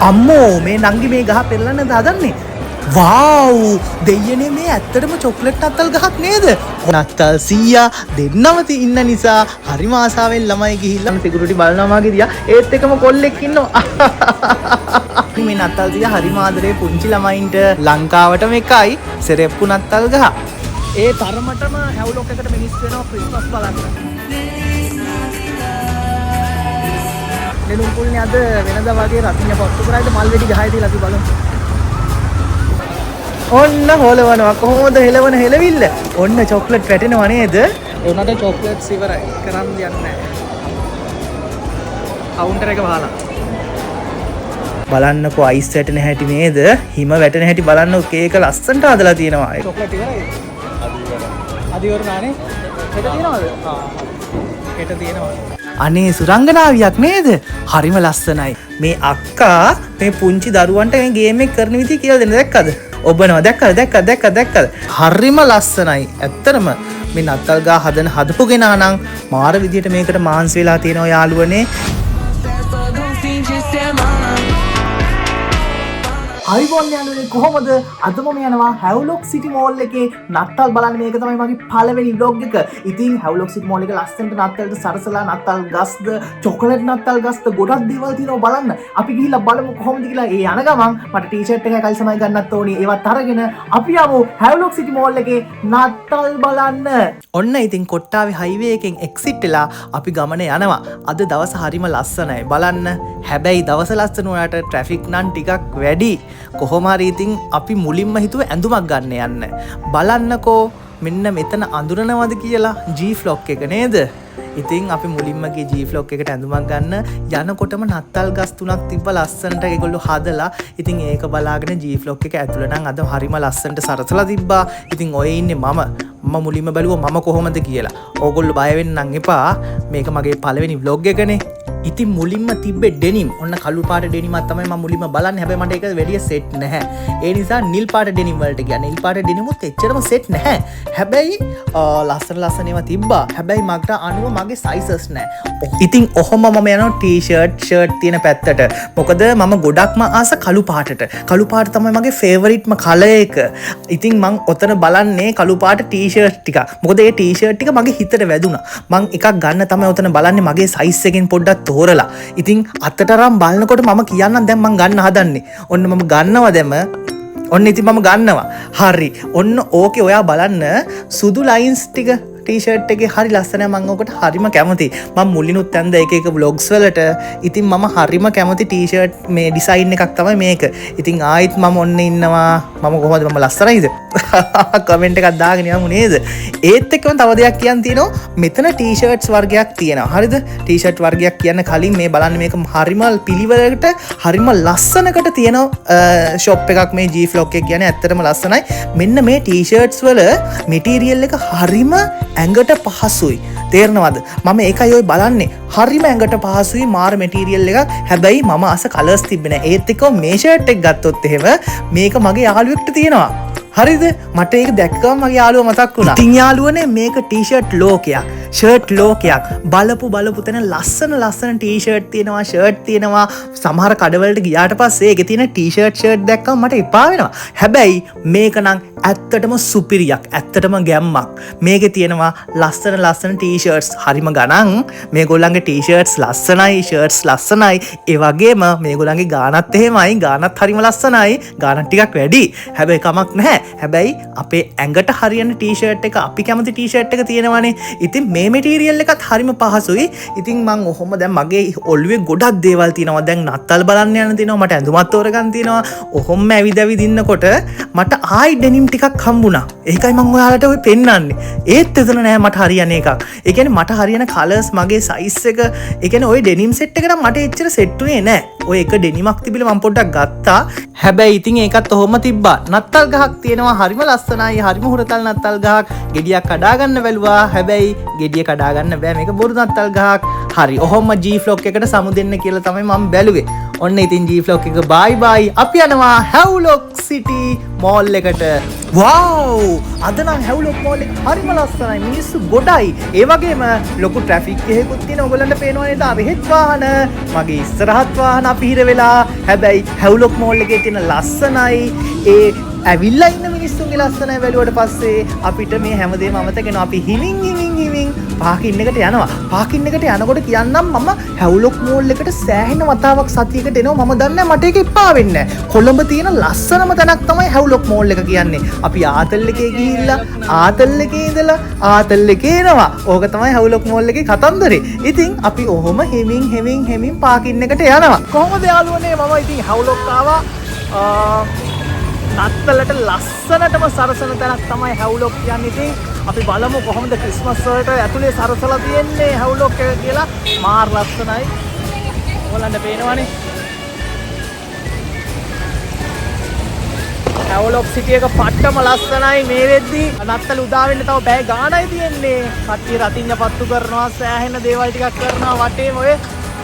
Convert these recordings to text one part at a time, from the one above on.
අම්මෝ මේ නංගි මේ ගහ පෙරලන්නද හදන්නේ? වාව් දෙයියනේ, මේ ඇත්තටම චොක්ලට් නත්තල් ගහක් නේද? නත්තල් සීයා දෙන්නම ඉන්න නිසා හරිම ආසාවෙන් ළමයි ගිහිල්ලා සිකියුරිටි බලනවා වගේ දිහා. ඒත් එකම කොල්ලෙක් ඉන්නවා. මේ නත්තල් සීයා හරිම ආදරේ පුංචි ළමයින්ට. ලංකාවටම එකයි සෙරෙප්පු නත්තල් ගහ. ඒ තරමටම හැව්ලොක් එකට මිනිස් වෙනවා ක්‍රිස්මස් බලන්න. නෙළුම් කුල්නේ අද වෙනදා වගේ රතිඤ්ඤ පත්තු කරයිද මල් වෙඩි ගහයි තියලා අපි බලමු. ඔන්න හොලවනවා. කොහොමද හෙලවන හෙලවිල්ල? ඔන්න චොක්ලට් වැටෙනවා නේද? ඒ වුණාට චොක්ලට්ස් ඉවරයි. කරන් දෙයක් නැහැ. කවුන්ටර් එක වහලා. බලන්නකෝ අයිස් වැටෙන හැටි නේද? හිම වැටෙන හැටි බලන්නකෝ. කේක ලස්සනට හදලා තියෙනවා. චොක්ලට් ඉවරයි. අද ඉවර නානේ. හෙට තියෙනවද? ආ. හෙට තියෙනවා. අනේ සුරංගනාවියක් නේද? හරිම ලස්සනයි. මේ අක්කා මේ පුංචි දරුවන්ට මේ ගේම් එක කරන විදිය කියලා දෙන්න දැක්කද? ඔබනවා දැක්කද? දැක්කද? දැක්කද? දැක්කද? හරිම ලස්සනයි. ඇත්තටම මේ නත්තල් ගා හදන හදපු කෙනා නම් මාර විදියට මේකට මහන්සි වෙලා තියෙනවා යාළුවනේ. අයිබෝන් යාළුවනේ, කොහොමද? අද මම යනවා හැව්ලොක් සිටි මෝල් එකේ නත්තල් බලන්න. මේක තමයි මගේ පළවෙනි ව්ලොග් එක. ඉතින් හැව්ලොක් සිටි මෝල් එක ලස්සනට නත්තල්ට සරසලා නත්තල් ගස්ද, චොකලට් නත්තල් ගස්ද ගොඩක් දේවල් තියෙනවා බලන්න. අපි ගිහිල්ලා බලමු කොහොමද කියලා. ඒ යන ගමන් මට ටී-ෂර්ට් එකයි කලිසමයි ගන්නත් ඕනි. ඒවත් අරගෙන අපි යමු හැව්ලොක් සිටි මෝල් එකේ නත්තල් බලන්න. ඔන්න ඉතින් කොට්ටාවේ හයිවේ එකෙන් එක්සිට් වෙලා අපි ගමන යනවා. අද දවස හරිම ලස්සනයි බලන්න. හැබැයි දවස ලස්සන වුණාට ට්‍රැෆික් නම් ටිකක් වැඩි. කොහොම හරි ඉතින් අපි මුලින්ම හිතුවේ ඇඳුමක් ගන්න යන්න. බලන්නකෝ මෙන්න මෙතන අඳුරනවද කියලා G Flock එක නේද? ඉතින් අපි මුලින්ම ගියේ G Flock එකට ඇඳුමක් ගන්න. යනකොටම නත්තල් ගස් තුනක් තිබ්බ ලස්සනට ඒගොල්ලෝ හදලා. ඉතින් ඒක බලාගෙන G Flock එක ඇතුළ නම් අද හරිම ලස්සනට සරසලා තිබ්බා. ඉතින් ඔය ඉන්නේ මම. මම මුලින්ම බැලුවා මම කොහොමද කියලා. ඕගොල්ලෝ බය වෙන්න නම් එපා. මේක මගේ පළවෙනි ව්ලොග් එකනේ. ඉතින් මුලින්ම තිබ්බේ ඩෙනිම්. ඔන්න කළු පාට ඩෙනිමක් තමයි මම මුලින්ම බලන්නේ. හැබැයි මට ඒක වැඩිය සෙට් නැහැ. ඒ නිසා නිල් පාට ඩෙනිම් වලට ගියා. නිල් පාට ඩෙනිමුත් එච්චරම සෙට් නැහැ. හැබැයි ලස්සන ලස්සන ඒවා තිබ්බා. හැබැයි මට අනුව මගේ සයිසස් නැහැ. ඉතින් ඔහොම මම යනවා ටී-ෂර්ට්, ෂර්ට් තියෙන පැත්තට. මොකද මම ගොඩක්ම ආස කළු පාටට. කළු පාට තමයි මගේ ෆේවරිට්ම කලර් එක. ඉතින් මං ඔතන බලන්නේ කළු පාට ටී-ෂර්ට් ටික. මොකද ඒ ටී-ෂර්ට් ටික මගේ හිතට වැදුනා. මං එකක් ගන්න තමයි ඔතන බලන්නේ මගේ සයිස් එකෙන් පොඩ්ඩක් තෝරලා. ඉතින් අතට අරන් බලනකොට මම කියන්නම් දැන් මං ගන්න හදන්නේ. ඔන්න මම ගන්නවා දැම. ඔන්න ඉතින් මම ගන්නවා. හරි. ඔන්න ඕකේ ඔයා බලන්න සුදු ලයින්ස් ටික ටී-ෂර්ට් එකේ හරි ලස්සනයි. මං ඔකට හරිම කැමති. මං මුලිනුත් ඇඳ එක එක ව්ලොග්ස් වලට. ඉතින් මම හරිම කැමති ටී-ෂර්ට් මේ ඩිසයින් එකක් තමයි මේක. ඉතින් ආයිත් මම ඔන්න ඉන්නවා. මම කොහොමද? මම ලස්සනයිද? කමෙන්ට් එකක් දාගෙන යමු නේද? ඒත් එක්කම තව දෙයක් කියන්න තියෙනවා. මෙතන ටී-ෂර්ට්ස් වර්ගයක් තියෙනවා. හරිද? ටී-ෂර්ට් වර්ගයක් කියන්න කලින් මේ බලන්න මේක හරිම පිළිවෙලකට හරිම ලස්සනකට තියෙන ෂොප් එකක් මේ G Flock එක කියන්නේ ඇත්තටම ලස්සනයි. මෙන්න මේ ටී-ෂර්ට්ස් වල මෙටීරියල් එක හරිම ඇඟට පහසුයි. තේරෙනවද? මම ඒකයි ඔය බලන්නේ. හරිම ඇඟට පහසුයි මාර මෙටීරියල් එකක්. හැබැයි මම ආස කලර්ස් තිබ්බේ නෑ. ඒත් එක්කම මේ ෂර්ට් එක ගත්තොත් එහෙම මේක මගේ යාළුවෙක්ට තියෙනවා. හරිද? මට ඒක දැක්කම මගේ යාළුවා මතක් වුණා. ඉතින් යාළුවනේ මේක ටී-ෂර්ට් ලෝකයක්, ෂර්ට් ලෝකයක්. බලපු බලපු තැන ලස්සන ලස්සන ටී-ෂර්ට් තියෙනවා, ෂර්ට් තියෙනවා. සමහර කඩවලට ගියාට පස්සේ ඒකේ තියෙන ටී-ෂර්ට් ෂර්ට් දැක්කම මට එපා වෙනවා. හැබැයි මේක නම් ඇත්තටම සුපිරියක්, ඇත්තටම ගැම්මක්. මේකේ තියෙනවා ලස්සන ලස්සන ටී-ෂර්ට්ස් හරිම ගණන්. මේගොල්ලන්ගේ ටී-ෂර්ට්ස් ලස්සනයි, ෂර්ට්ස් ලස්සනයි. ඒ වගේම මේගොල්ලන්ගේ ගානත් එහෙමයි, ගානත් හරිම ලස්සනයි. ගානත් ටිකක් වැඩි. හැබැයි කමක් නැහැ. හැබැයි අපේ ඇඟට හරියන ටී-ෂර්ට් එක අපි කැමති ටී-ෂර්ට් එක තියෙනවනේ. ඉතින් මේ මෙටීරියල් එකත් හරිම පහසුයි. ඉතින් මං ඔහොම දැන් මගේ ඔළුවේ ගොඩක් දේවල් තියෙනවා. දැන් නත්තල් බලන්න යන්න තියෙනවා, මට ඇඳුමක් තෝරගන්න තියෙනවා. ඔහොම ඇවිද ඇවිද ඉන්නකොට මට ආයි ඩෙනිම් ටිකක් හම්බුණා. ඒකයි මං ඔයාලට ඔය පෙන්නන්නේ. ඒත් එතන නෑ මට හරියන එකක්. ඒ කියන්නේ මට හරියන කලර්ස් මගේ සයිස් එක. ඒ කියන්නේ ඔය ඩෙනිම් සෙට් එක නම් මට එච්චර සෙට් වුණේ නෑ. ඔය එක ඩෙනිමක් තිබිලා මං පොඩ්ඩක් ගත්තා. හැබැයි ඉතින් ඒකත් ඔහොම තිබ්බා. නත්තල් ගහක් තියෙනවා හරිම ලස්සනයි, හරිම හුරතල් නත්තල් ගහක්. ගෙඩියක් කඩා ගන්න බැලුවා. හැබැයි ගෙඩිය කඩා ගන්න බෑ. මේක බොරු නත්තල් ගහක්. හරි. ඔහොම G Flock එකට සමු දෙන්න කියලා තමයි මං බැලුවේ. ඔන්න ඉතින් G vlog එක බයි බයි. අපි යනවා හැව්ලොක් සිටි මෝල් එකට. වව්! අද නම් හැව්ලොක් මෝල් එක හරිම ලස්සනයි. මිනිස්සු ගොඩයි. ඒ වගේම ලොකු ට්‍රැෆික් එකකුත් තියෙන. ඔයගොල්ලන්ට පේනවා නේද? අරහෙත් වාහන, මගේ ඉස්සරහත් වාහන අපි හිර වෙලා. හැබැයි හැව්ලොක් මෝල් එකේ තියෙන ලස්සනයි ඒ ඇවිල්ලා ඉන්න මිනිස්සුන්ගේ ලස්සනයි බැලුවට පස්සේ අපිට මේ හැමදේම අමතක වෙනවා. අපි හිමින් හිමින් හිමින් පාකින් එකට යනවා. පාකින් එකට යනකොට කියන්නම් මම හැව්ලොක් මෝල් එකට සෑහෙන වතාවක් සතියකට එනවා. මම දන්නේ නැහැ මට ඒක එපා වෙන්නේ නැහැ. කොළඹ තියෙන ලස්සනම තැනක් තමයි හැව්ලොක් මෝල් එක කියන්නේ. අපි ආතල් එකේ ගිහිල්ලා ආතල් එකේ ඉඳලා ආතල් එකේ එනවා. ඕක තමයි හැව්ලොක් මෝල් එකේ කතන්දරේ. ඉතින් අපි ඔහොම හිමින් හිමින් හිමින් පාකින් එකට යනවා. කොහොමද යාළුවනේ, මම ඉතින් හැව්ලොක් ආවා. නත්තලට ලස්සනටම සරසන තැනක් තමයි හැව්ලොක් කියන්නේ. ඉතින් අපි බලමු කොහොමද ක්‍රිස්මස් වලට ඇතුලේ සරසලා තියෙන්නේ හැව්ලොක් එක කියලා. මාර ලස්සනයි. ඔයාලන්ට පේනවනේ. හැව්ලොක් සිටි එක පට්ටම ලස්සනයි මේ වෙද්දි. නත්තල උදා වෙන්න තව පැය ගාණයි තියෙන්නේ. කට්ටිය රතිඤ්ඤ පත්තු කරනවා, සෑහෙන දේවල් ටිකක් කරනවා වටේම ඔය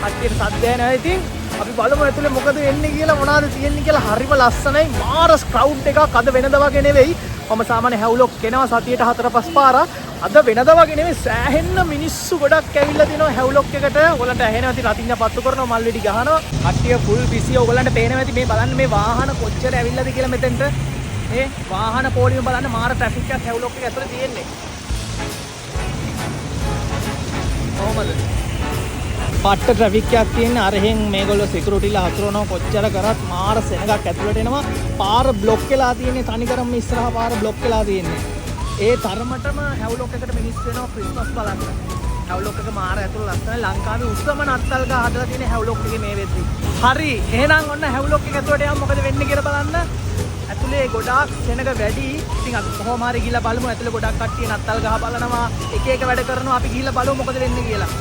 කට්ටියට සද්ද ඇහෙනවා. ඉතින් අපි බලමු ඇතුලේ මොකද වෙන්නේ කියලා, මොනවද තියෙන්නේ කියලා. හරිම ලස්සනයි. මාර ක්‍රවුඩ් එකක් අද වෙනද වගේ නෙවෙයි. මම සාමාන්‍ය හැව්ලොක් එනවා සතියට 4-5 පාරක්. අද වෙනද වගේ නෙවෙයි, සෑහෙන්න මිනිස්සු ගොඩක් ඇවිල්ලා තිනවා හැව්ලොක් එකට. ඔයගොල්ලන්ට ඇහෙනවා ඉතින් රතිඤ්ඤ පත්තු කරනවා, මල් වෙඩි ගහනවා. කට්ටිය ෆුල් බිසි. ඔයගොල්ලන්ට පේනවා ඇති මේ බලන්න මේ වාහන කොච්චර ඇවිල්ලාද කියලා මෙතෙන්ට. මේ වාහන පොලිම බලන්න, මාර ට්‍රැෆික් එකක් හැව්ලොක් එක ඇතුලේ තියෙන්නේ. කොහොමද? පට්ට ට්‍රැෆික් එකක් තියෙන. අරහෙන් මේගොල්ලෝ සිකියුරිටිලා හතුරනවා. කොච්චර කරත් මාර සෙනගක් ඇතුළට එනවා. පාර බ්ලොක් වෙලා තියෙන්නේ, තනිකරම ඉස්සරහා පාර බ්ලොක් වෙලා තියෙන්නේ. ඒ තරමටම හැව්ලොක් එකට මිනිස්සු එනවා ක්‍රිස්මස් බලන්න. හැව්ලොක් එක මාර ඇතුළ ලස්සනයි. ලංකාවේ උස්සම නත්තල් ගහ හදලා තියෙන හැව්ලොක් එකේ මේ වෙද්දි. හරි, එහෙනම් ඔන්න හැව්ලොක් එක ඇතුළට යමු, මොකද වෙන්නේ කියලා බලන්න. ඇතුලේ ගොඩාක් සෙනග වැඩි. ඉතින් අපි කොහොම හරි ගිහලා බලමු. ඇතුලේ ගොඩාක් කට්ටිය නත්තල් ගහ බලනවා, එක එක වැඩ කරනවා. අපි ගිහලා බලමු මොකද වෙන්නේ කියලා.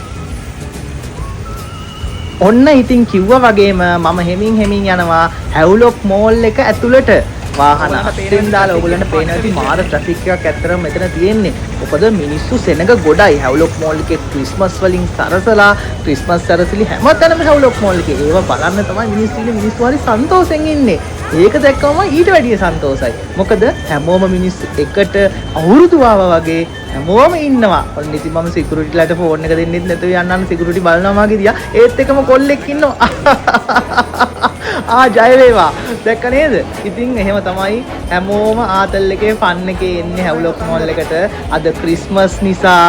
ඔන්න ඉතින් කිව්වා වගේම මම හෙමින් හෙමින් යනවා හැව්ලොක් මෝල් එක ඇතුළට. වාහන අස්සෙන් දාලා ඔයගොල්ලන්ට පේනවා ඇති මාර ට්‍රැෆික් එකක් ඇත්තටම මෙතන තියෙන්නේ. මොකද මිනිස්සු සෙනග ගොඩයි. හැව්ලොක් මෝල් එකේ ක්‍රිස්මස් වලින් සරසලා, ක්‍රිස්මස් සරසිලි හැමතැනම හැව්ලොක් මෝල් එකේ. ඒව බලන්න තමයි මිනිස්සු ඉන්නේ. මිනිස්සු හරි සන්තෝෂෙන් ඉන්නේ. ඒක දැක්කම ඊට වැඩිය සන්තෝෂයි. මොකද හැමෝම මිනිස්සු එකට අවුරුදු ආවා වගේ හැමෝම ඉන්නවා. ඔන්න ඉතින් මම සිකියුරිටිලාට ෆෝන් එක දෙන්නෙත් නැතුව යන්න අන්න සිකියුරිටි බලනවා මගේ දිහා. ඒත් එකම කොල්ලෙක් ඉන්නවා. ආ ජය වේවා. දැක්ක නේද? ඉතින් එහෙම තමයි හැමෝම ආතල් එකේ ෆන් එකේ එන්නේ හැව්ලොක් මෝල් එකට. අද ක්‍රිස්මස් නිසා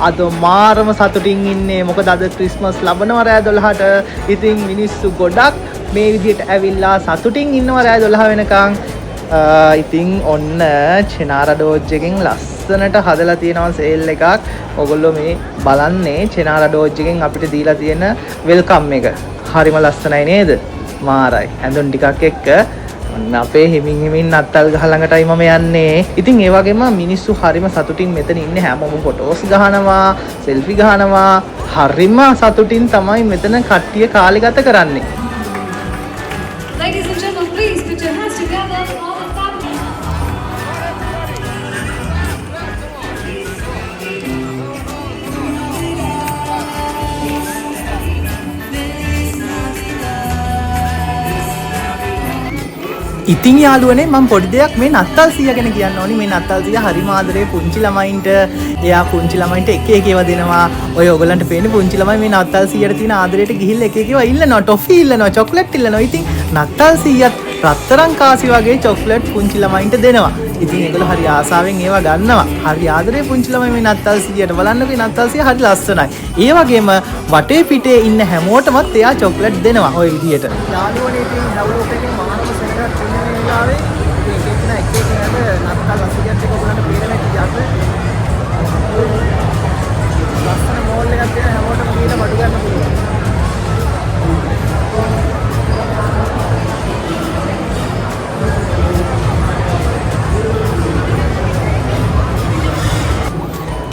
අද මාරම සතුටින් ඉන්නේ. මොකද අද ක්‍රිස්මස් ලබනවා රෑ 12ට. ඉතින් මිනිස්සු ගොඩක් මේ විදිහට ඇවිල්ලා සතුටින් ඉන්නවා රෑ 12 වෙනකන්. ඉතින් ඔන්න චෙනාරා ඩෝජ් එකෙන් ලස්සනට හදලා තියෙනවා සේල් එකක්. ඔයගොල්ලෝ මේ බලන්නේ චෙනාරා ඩෝජ් එකෙන් අපිට දීලා තියෙන welcome එක. හරිම ලස්සනයි නේද? මාරයි. ඇඳුම් ටිකක් එක්ක ඔන්න අපේ හිමින් හිමින් නත්තල් ගහ ළඟටයි මම යන්නේ. ඉතින් ඒ වගේම මිනිස්සු හරිම සතුටින් මෙතන ඉන්නේ. හැමෝම ෆොටෝස් ගහනවා, සෙල්ෆි ගහනවා. හරිම සතුටින් තමයි මෙතන කට්ටිය කාලේ ගත කරන්නේ. Ladies and gentlemen, please put your hands together for the family. ඉතින් යාළුවනේ මම පොඩි දෙයක් මේ නත්තල් සීයා ගැන කියන්න ඕනි. මේ නත්තල් සීයා හරිම ආදරේ පුංචි ළමයින්ට. එයා පුංචි ළමයින්ට එක එක ඒවා දෙනවා. ඔය ඔයගොල්ලන්ට පේන්නේ පුංචි ළමයි මේ නත්තල් සීයාට තියෙන ආදරයට ගිහිල්ලා එක එක ඒවා ඉල්ලනවා. ටොෆි ඉල්ලනවා, චොක්ලට් ඉල්ලනවා. ඉතින් නත්තල් සීයාත් රත්තරන් කාසි වගේ චොක්ලට් පුංචි ළමයින්ට දෙනවා. ඉතින් ඒගොල්ලෝ හරි ආසාවෙන් ඒවා ගන්නවා. හරි ආදරේ පුංචි ළමයි මේ නත්තල් සීයාට. බලන්නකෝ මේ නත්තල් සීයා හරි ලස්සනයි. ඒ වගේම වටේ පිටේ ඉන්න හැමෝටමත් එයා චොක්ලට් දෙනවා ඔය විදිහට. යාළුවනේ ඉතින් හැවුලොක් එකේ මානව සෙනගක් ඉන්න මේ වෙලාවේ. ඉතින් එක එක්කෙනා එක එක නේද නත්තල් රසිකයත් එක්ක ඔයගොල්ලන්ට පේන නැති යට. ලස්සන මෝල් එකක් තියෙන හැමෝටම ගිහලා බඩු ගන්න පුළුවන්.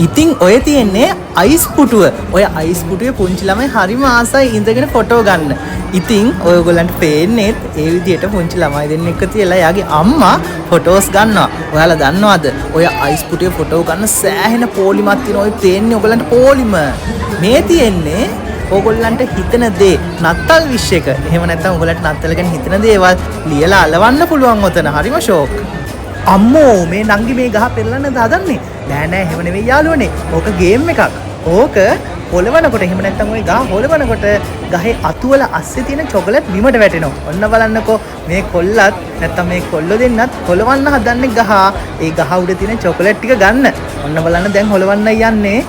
ඉතින් ඔය තියෙන්නේ අයිස් පුටුව. ඔය අයිස් පුටුවේ පුංචි ළමයි හරිම ආසයි ඉඳගෙන ෆොටෝ ගන්න. ඉතින් ඔයගොල්ලන්ට පේන්නේත් ඒ විදිහට පුංචි ළමයි දෙන්නෙක් එක්ක තියලා එයාගේ අම්මා ෆොටෝස් ගන්නවා. ඔයාලා දන්නවද ඔය අයිස් පුටුවේ ෆොටෝ ගන්න සෑහෙන පොලිමක් තියෙනවා. ඔය පේන්නේ ඔයගොල්ලන්ට පොලිම. මේ තියෙන්නේ ඕගොල්ලන්ට හිතෙන දේ නත්තල් විශ් එක. එහෙම නැත්නම් ඕගොල්ලන්ට නත්තල් ගැන හිතෙන දේවල් ලියලා අලවන්න පුළුවන් ඔතන. හරිම ෂෝක්. අම්මෝ, මේ නංගි මේ ගහ පෙරලන්නද හදන්නේ? නෑ නෑ, එහෙම නෙවෙයි යාළුවනේ. ඕක ගේම් එකක්. ඕක හොලවනකොට, එහෙම නැත්නම් ඔය ගහ හොලවනකොට ගහේ අතුවල අස්සේ තියෙන චොකලට් බිමට වැටෙනවා. ඔන්න බලන්නකෝ, මේ කොල්ලත් නැත්නම් මේ කොල්ලෝ දෙන්නත් හොලවන්න හදන්නේ ගහ. ඒ ගහ උඩ තියෙන චොකලට් ටික ගන්න. ඔන්න බලන්න, දැන් හොලවන්නයි යන්නේ.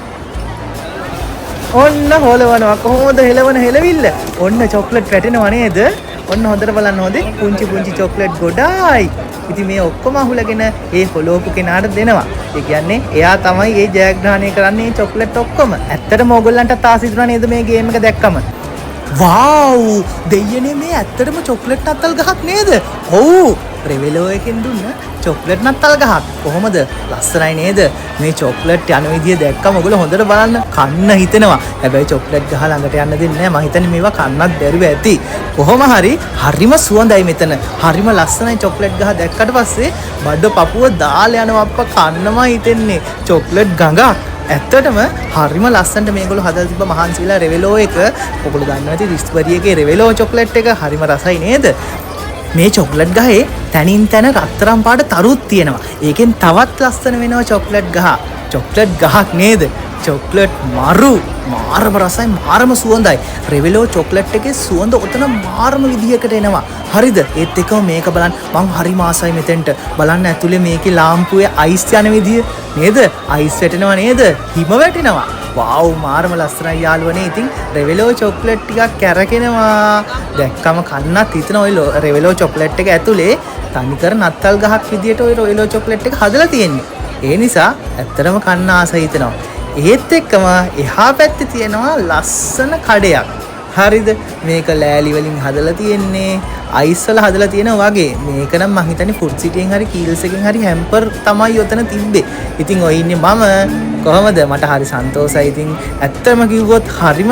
ඔන්න හොලවනවා. කොහොමද හෙලවන හෙලවිල්ල? ඔන්න චොක්ලට් වැටෙනවා නේද? ඔන්න හොඳට බලන්න හොඳේ, පුංචි පුංචි චොක්ලට් ගොඩායි. ඉතින් මේ ඔක්කොම අහුලගෙන ඒ හොලවපු කෙනාට දෙනවා. ඒ කියන්නේ එයා තමයි ඒ ජයග්‍රහණය කරන්නේ මේ චොක්ලට් ඔක්කොම. ඇත්තටම ඕගොල්ලන්ටත් ආස හිතුණා නේද මේ ගේම් එක දැක්කම? වාව්, දෙයියනේ, මේ ඇත්තටම චොක්ලට් නත්තල් ගහක් නේද? ඔව්, රෙවෙලෝ එකෙන් දුන්න චොක්ලට් නත්තල් ගහක්. කොහොමද, ලස්සනයි නේද? මේ චොක්ලට් යන විදිය දැක්කම ඔයගොල්ලෝ හොඳට බලන්න, කන්න හිතෙනවා. හැබැයි චොක්ලට් ගහ ළඟට යන්න දෙන්නේ නැහැ. මං හිතන්නේ මේවා කන්නත් බැරුව ඇති. කොහොම හරි හරිම සුවඳයි මෙතන. හරිම ලස්සනයි. චොක්ලට් ගහ දැක්කට පස්සේ බඩ පපුව දාලා යනවා අප්පා, කන්නම හිතෙන්නේ. චොක්ලට් ගඟක්. ඇත්තටම හරිම ලස්සනට මේගොල්ලෝ හදලා තිබ්බ මහන්සි වෙලා රෙවෙලෝ එක. ඔයගොල්ලෝ දන්නවා ඇති රිස්බරි එකේ රෙවෙලෝ චොක්ලට් එක හරිම රසයි නේද? මේ චොක්ලට් ගහේ තැනින් තැන රත්තරන් පාට තරුත් තියෙනවා. ඒකෙන් තවත් ලස්සන වෙනවා චොක්ලට් ගහ. චොක්ලට් ගහක් නේද? චොක්ලට් මරු, මාරම රසයි, මාරම සුවඳයි. රෙවෙලෝ චොක්ලට් එකේ සුවඳ ඔතන මාරම විදිහකට එනවා. හරිද? ඒත් එක්කම මේක බලන්න, මං හරිම ආසයි මෙතෙන්ට. බලන්න ඇතුලේ මේකේ ලාම්පුවේ අයිස් යන විදිය නේද? අයිස් වැටෙනවා නේද? හිම වැටෙනවා. වාව්, මාරම ලස්සනයි යාළුවනේ. ඉතින් රෙවෙලෝ චොක්ලට් ටිකක් කැරකෙනවා. දැක්කම කන්නත් හිතෙන. ඔය රෙවෙලෝ චොක්ලට් එක ඇතුලේ තනිකර නත්තල් ගහක් විදියට ඔය රෙවෙලෝ චොක්ලට් එක හදලා තියෙන්නේ. ඒ නිසා ඇත්තටම කන්න ආස හිතෙනවා. ඒත් එක්කම එහා පැත්තේ තියෙනවා ලස්සන කඩයක්. හරිද? මේක ලෑලි වලින් හදලා තියෙන්නේ. අයිස් වල හදලා තියෙනවා වගේ. මේක නම් මං හිතන්නේ ෆුඩ් සිටි එකෙන් හරි කීල්ස් එකෙන් හරි හැම්පර් තමයි ඔතන තිබ්බේ. ඉතින් ඔය ඉන්නේ මම. කොහමද, මට හරි සන්තෝසයි. ඉතින් ඇත්තම කිව්වොත් හරිම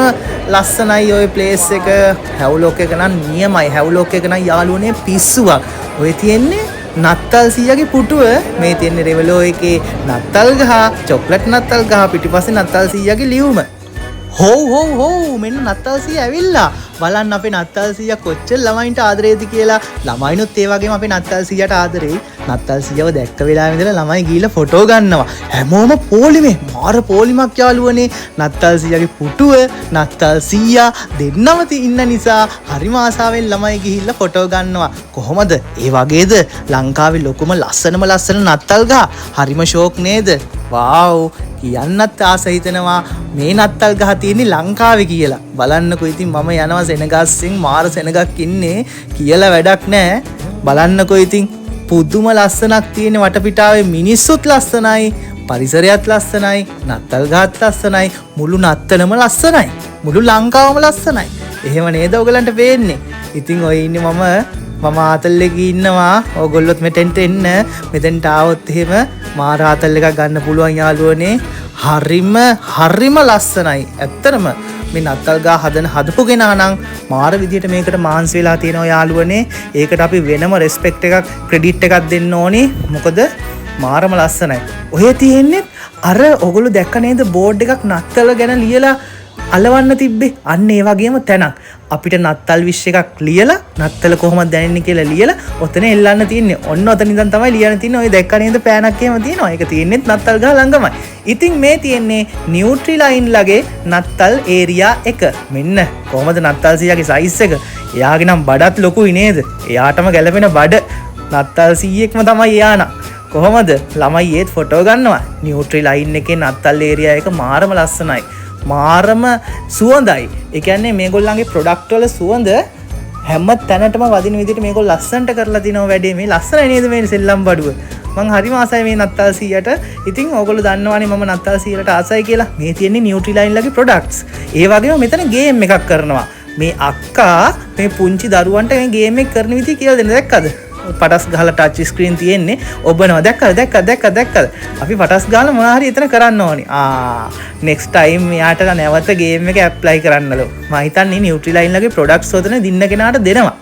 ලස්සනයි ඔය ප්ලේස් එක. හැව්ලොක් එක නම් නියමයි. හැව්ලොක් එක නම් යාළුවනේ පිස්සුවක්. ඔය තියෙන්නේ නත්තල් සීයාගේ පුටුව. මේ තියෙන්නේ රෙවලෝ එකේ නත්තල් ගහ, චොක්ලට් නත්තල් ගහ, පිටිපස්සේ නත්තල් සීයාගේ ලියුම. හොව් හොව් හොව්, මෙන්න නත්තල් සීයා ඇවිල්ලා. බලන්න අපේ නත්තල් සීයා කොච්චර ළමයින්ට ආදරේද කියලා. ළමයිනුත් ඒ වගේම අපේ නත්තල් සීයාට ආදරෙයි. නත්තල් සීයාව දැක්ක වෙලාවෙ ඉඳලා ළමයි ගිහිල්ලා ෆොටෝ ගන්නවා. හැමෝම පොලිමේ, මාර පොලිමක් යාළුවනේ. නත්තල් සීයාගේ පුටුව, නත්තල් සීයා දෙන්නම ඉන්න නිසා හරිම ආසාවෙන් ළමයි ගිහිල්ලා ෆොටෝ ගන්නවා. කොහොමද, ඒ වගේද ලංකාවේ ලොකුම ලස්සනම ලස්සන නත්තල් ගහ? හරිම ෂෝක් නේද? වාව්, කියන්නත් ආස හිතෙනවා මේ නත්තල් ගහ තියෙන්නේ ලංකාවේ කියලා. බලන්නකෝ ඉතින්, මම යනවා සෙනගස්සින්, මාර සෙනගක් ඉන්නේ කියලා වැඩක් නෑ. බලන්නකෝ ඉතින්, පුදුම ලස්සනක් තියෙන වටපිටාවේ. මිනිස්සුත් ලස්සනයි, පරිසරයත් ලස්සනයි, නත්තල් ගහත් ලස්සනයි, මුළු නත්තලම ලස්සනයි, මුළු ලංකාවම ලස්සනයි. එහෙම නේද ඔයගලන්ට පේන්නේ? ඉතින් ඔය ඉන්නේ මම. මම ආතල් එකේ ඉන්නවා. ඕගොල්ලොත් මෙතෙන්ට එන්න. මෙතෙන්ට ආවොත් එහෙම මාර ආතල් එකක් ගන්න පුළුවන් යාළුවනේ. හරිම හරිම ලස්සනයි. ඇත්තටම මේ නත්තල් ගහ හදන හදපු කෙනා නම් මාර විදියට මේකට මහන්සි වෙලා තියෙනවා යාළුවනේ. ඒකට අපි වෙනම රෙස්පෙක්ට් එකක්, ක්‍රෙඩිට් එකක් දෙන්න ඕනේ. මොකද මාරම ලස්සනයි. ඔය තියෙන්නේ අර ඔගොල්ලෝ දැක්ක නේද බෝඩ් එකක් නත්තල ගැන ලියලා අලවන්න තිබ්බේ? අන්න ඒ වගේම තැනක්. අපිට නත්තල් විශ් එකක් ලියලා, නත්තල කොහොමද දැනෙන්නේ කියලා ලියලා ඔතන එල්ලන්න තියෙන්නේ. ඔන්න ඔතන ඉඳන් තමයි ලියන්න තියෙන්නේ. ඔය දැක්ක නේද පෑනක් එහෙම තියෙනවා. ඒක තියෙන්නේත් නත්තල් ගහ ළඟමයි. ඉතින් මේ තියෙන්නේ නියුට්‍රිලයින් ලගේ නත්තල් ඒරියා එක. මෙන්න කොහොමද නත්තල් සීයාගේ සයිස් එක? එයාගේ නම් බඩත් ලොකුයි නේද? එයාටම ගැලපෙන බඩ නත්තල් සීයෙක්ම තමයි එයා නම්. කොහොමද, ළමයි ඒත් ෆොටෝ ගන්නවා. නියුට්‍රිලයින් එකේ නත්තල් ඒරියා එක මාරම ලස්සනයි, මාරම සුවඳයි. ඒ කියන්නේ මේගොල්ලන්ගේ ප්‍රොඩක්ට් වල සුවඳ හැම තැනටම වදින විදිහට මේගොල්ලෝ ලස්සනට කරලා තිනවා වැඩේ. මේ ලස්සනයි නේද මේ සෙල්ලම් බඩුව? මං හරිම ආසයි මේ නත්තල් සීයට. ඉතින් ඕගොල්ලෝ දන්නවනේ මම නත්තල් සීයට ආසයි කියලා. මේ තියෙන්නේ නියුට්‍රිලයින් ලගේ ප්‍රොඩක්ට්ස්. ඒ වගේම මෙතන ගේම් එකක් කරනවා. මේ අක්කා මේ පුංචි දරුවන්ට මේ ගේම් එක කරන විදිහ කියලා දෙන්න. දැක්කද? පටස් ගහලා ටච් ස්ක්‍රීන් තියෙන්නේ, ඔබනවා. දැක්කද, දැක්කද, දැක්කද, දැක්කද? අපි පටස් ගහලා මොනවා හරි එතන කරන්න ඕනි. ආ, නෙක්ස්ට් ටයිම් එයාට නැවත ගේම් එක ඇප්ලයි කරන්නලු. මම හිතන්නේ නියුට්‍රිලයින් ලගේ ප්‍රොඩක්ට්ස් ඔතන දින්න කෙනාට දෙනවා.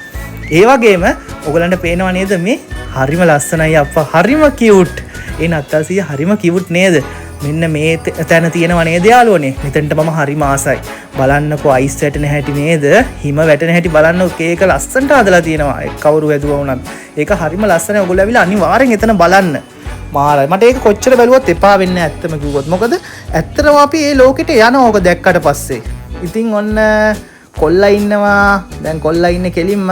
ඒ වගේම ඔයගලන්ට පේනවා නේද, මේ හරිම ලස්සනයි අප්පා, හරිම කියුට්. ඒ නත්තල් සීයා හරිම කියුට් නේද? මෙන්න මේ තැන තියෙනවා නේද යාළුවනේ. මෙතනට මම හරිම ආසයි. බලන්නකෝ අයිස් වැටෙන හැටි නේද? හිම වැටෙන හැටි බලන්නකෝ. කේක ලස්සනට හදලා තියෙනවා. ඒ කවුරු වැදුවා වුණත්. ඒක හරිම ලස්සනයි. ඔයගොල්ලෝ ඇවිල්ලා අනිවාර්යෙන් එතන බලන්න. මාරයි. මට ඒක කොච්චර බැලුවත් එපා වෙන්නේ නැහැ ඇත්තම කිව්වොත්. මොකද ඇත්තටම අපි ඒ ලෝකෙට යනවා ඕක දැක්කට පස්සේ. ඉතින් ඔන්න කොල්ලා ඉන්නවා. දැන් කොල්ලා ඉන්නේ කෙලින්ම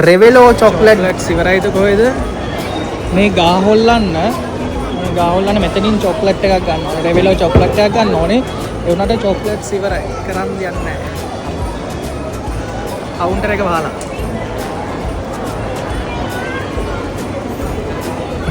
රෙවෙලෝ චොක්ලට් ඉවරයිද කොහෙද? මේ ගහ හොල්ලන්න මෙතනින් චොක්ලට් එකක් ගන්න ඕනේ. රෙවෙලෝ චොක්ලට් එකක් ගන්න ඕනේ. ඒ වුණාට චොක්ලට්ස් ඉවරයි. කරන් දෙයක් නැහැ. කවුන්ටර් එක වහලා.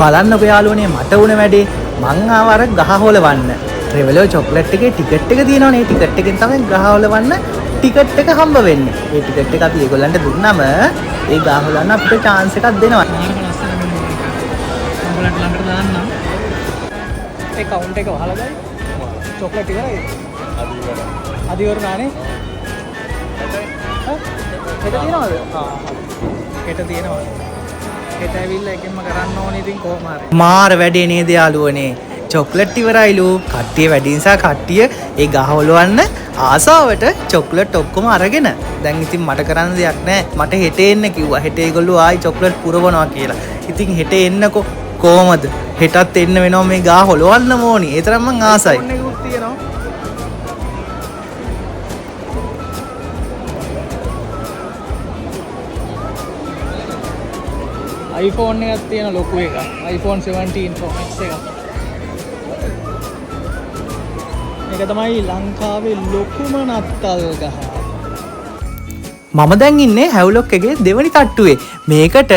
බලන්නකෝ යාළුවනේ මට වුණ වැඩේ. මං ආව අර ගහ හොලවන්න. රෙවෙලෝ චොක්ලට් එකේ ටිකට් එක තියෙනවනේ. ඒ ටිකට් එකෙන් තමයි ගහ හොලවන්න ටිකට් එක හම්බ වෙන්නේ. ඒ ටිකට් එක අපි ඒගොල්ලන්ට දුන්නම ඒ ගහ හොලවන්න අපිට චාන්ස් එකක් දෙනවා. මාරම ලස්සන මෙන්න මේක. මම ඔයාලට ළඟට දාන්නම්. ඒ කවුන්ට් එක වහලා ගයි. චොක්ලට් ඉවරයිද? අද ඉවරනානේ. හෙට තියෙනවද? ආ හෙට තියෙනවා. හෙට ඇවිල්ලා එකෙන්ම කරන්න ඕනේ ඉතින් කොහොම හරි. මාර වැඩේ නේද යාළුවනේ. චොක්ලට් ඉවරයිලු. කට්ටිය වැඩි නිසා කට්ටිය ඒ ගහ හොලවන්න ආසාවට චොක්ලට් ඔක්කොම අරගෙන. දැන් ඉතින් මට කරන්න දෙයක් නෑ. මට හෙට එන්න කිව්වා. හෙට ඒගොල්ලෝ ආයි චොක්ලට් පුරවනවා කියලා. ඉතින් හෙට එන්නකෝ කොහමද? හෙටත් එන්න වෙනවා මේ ගහ හොලවන්න ඕනි. ඒ තරම් මං ආසයි. ෆෝන් එකකුත් තියෙනවා. iPhone එකක් තියෙන ලොකු එකක්. iPhone 17 Pro Max එකක්. මේක තමයි ලංකාවේ ලොකුම නත්තල් ගහ. මම දැන් ඉන්නේ හැව්ලොක් එකේ දෙවනි තට්ටුවේ. මේකට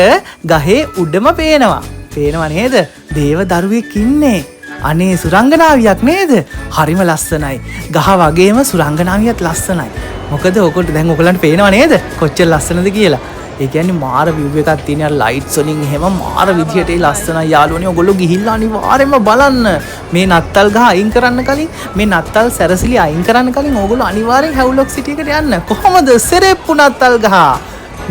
ගහේ උඩම පේනවා. පේනවා නේද? දේව දරුවෙක් ඉන්නේ. අනේ සුරංගනාවියක් නේද? හරිම ලස්සනයි. ගහ වගේම සුරංගනාවියත් ලස්සනයි. මොකද ඔකට දැන් ඔයගලන්ට පේනවා නේද? කොච්චර ලස්සනද කියලා. ඒ කියන්නේ මාර විව් එකක් තියෙන අර ලයිට්ස් වලින් එහෙම මාර විදියට ඒ ලස්සනයි යාළුවනේ. ඔයගොල්ලෝ ගිහිල්ලා අනිවාර්යයෙන්ම බලන්න. මේ නත්තල් ගහ අයින් කරන්න කලින්, මේ නත්තල් සැරසිලි අයින් කරන්න කලින් ඔයගොල්ලෝ අනිවාර්යෙන් හැව්ලොක් සිටි එකට යන්න. කොහොමද සෙරෙප්පු නත්තල් ගහ?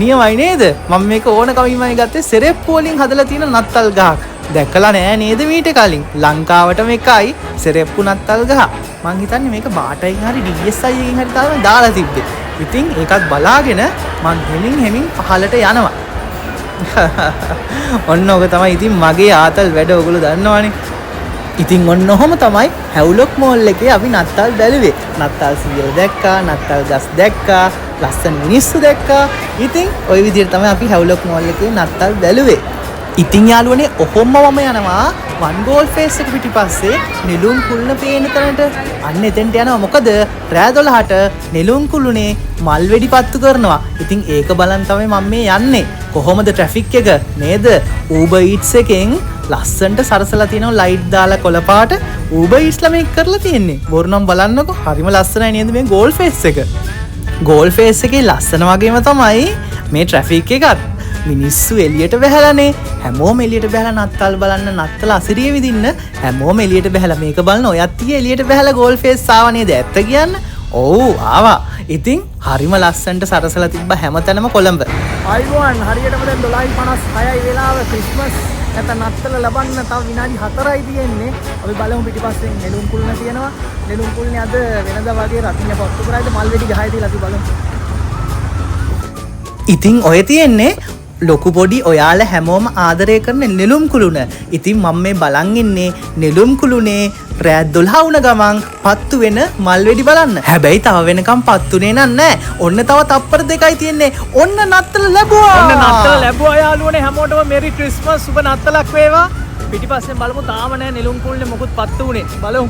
නියමයි නේද? මම මේක ඕනකමින්මයි ගත්තේ. සෙරෙප්පු වලින් හදලා තියෙන නත්තල් ගහක්. දැකලා නෑ නේද මීට කලින්? ලංකාවටම එකයි සෙරෙප්පු නත්තල් ගහ. මං හිතන්නේ මේක බාටයින් හරි DSI එකෙන් හරි තමයි දාලා තිබ්බේ. ඉතින් ඒකත් බලාගෙන මං හෙමින් හෙමින් පහලට යනවා. ඔන්න ඔක තමයි ඉතින් මගේ ආතල් වැඩ ඔයගොල්ලෝ දන්නවනේ. ඉතින් ඔන්න ඔහොම තමයි හැව්ලොක් මෝල් එකේ අපි නත්තල් බැලුවේ. නත්තල් සීයල දැක්කා, නත්තල් ගස් දැක්කා, ලස්සන මිනිස්සු දැක්කා. ඉතින් ওই විදිහට තමයි අපි හැව්ලොක් මෝල් එකේ නත්තල් බැලුවේ. ඉතින් යාළුවනේ ඔහොම මම යනවා වන් ගෝල් ෆේස් එක පිටිපස්සේ නෙළුම් කුළුණ පේන තැනට. අන්න එතෙන්ට යනවා. මොකද රෑ 12ට නෙළුම් කුළුණේ මල් වෙඩි පත්තු කරනවා. ඉතින් ඒක බලන් තමයි මම මේ යන්නේ. කොහොමද ට්‍රැෆික් එක නේද? Uber Eats එකෙන් ලස්සනට සරසලා තියෙනවා ලයිට් දාලා කොළ පාට. Uber Eats ලා මේක කරලා තියෙන්නේ. බොරු නම් බලන්නකෝ. හරිම ලස්සනයි නේද මේ ගෝල් ෆේස් එක? ගෝල් ෆේස් එකේ ලස්සන වගේම තමයි මේ ට්‍රැෆික් එකත්. මිනිස්සු එළියට බැහැලානේ. හැමෝම එළියට බැහැලා නත්තල් බලන්න, නත්තල අසිරිය විඳින්න හැමෝම එළියට බැහැලා මේක බලන ඔයත් ඊයේ එළියට බැහැලා ගෝල් ෆේස් ආවා නේද? ඇත්ත කියන්න? ඔව් ආවා. ඉතින් හරිම ලස්සනට සරසලා තිබ්බ හැමතැනම කොළඹ. අයිබෝන් හරියටම දැන් 12:56යි වෙලාව. ක්‍රිස්මස් නැත්නම් නත්තල ලබන්න තව විනාඩි 4යි තියෙන්නේ. අපි බලමු පිටිපස්සෙන් නෙළුම් කුළුණ තියෙනවා. නෙළුම් කුළුණේ අද වෙනදා වගේ රතිඤ්ඤ පත්තු කරයිද මල් වෙඩි ගහයි කියලා අපි බලමු. ඉතින් ඔය තියෙන්නේ ලොකු පොඩි ඔයාලා හැමෝම ආදරය කරන නෙළුම් කුළුණ. ඉතින් මම මේ බලන් ඉන්නේ නෙළුම් කුළුණේ රෑ 12 වුණ ගමන් පත්තු වෙන මල් වෙඩි බලන්න. හැබැයි තව වෙනකම් පත්තුනේ නෑ. ඔන්න තව තප්පර දෙකයි තියෙන්නේ. ඔන්න නත්තල ලැබුවා. ඔන්න නත්තල ලැබුවා යාළුවනේ. හැමෝටම මෙරි ක්‍රිස්මස්, සුබ නත්තලක් වේවා. පිටිපස්සෙන් බලමු තාම නෑ නෙළුම් කුළුණේ මොකුත් පත්තු වුණේ. බලමු.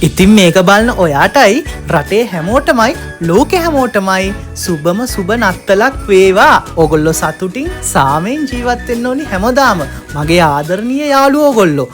ඉතින් මේක බලන ඔයාටයි රටේ හැමෝටමයි ලෝකෙ හැමෝටමයි සුබම සුබ නත්තලක් වේවා. ඔගොල්ලෝ සතුටින් සාමයෙන් ජීවත් වෙන්න ඕනි හැමදාම. මගේ ආදරණීය යාළුවෝ ඔගොල්ලෝ.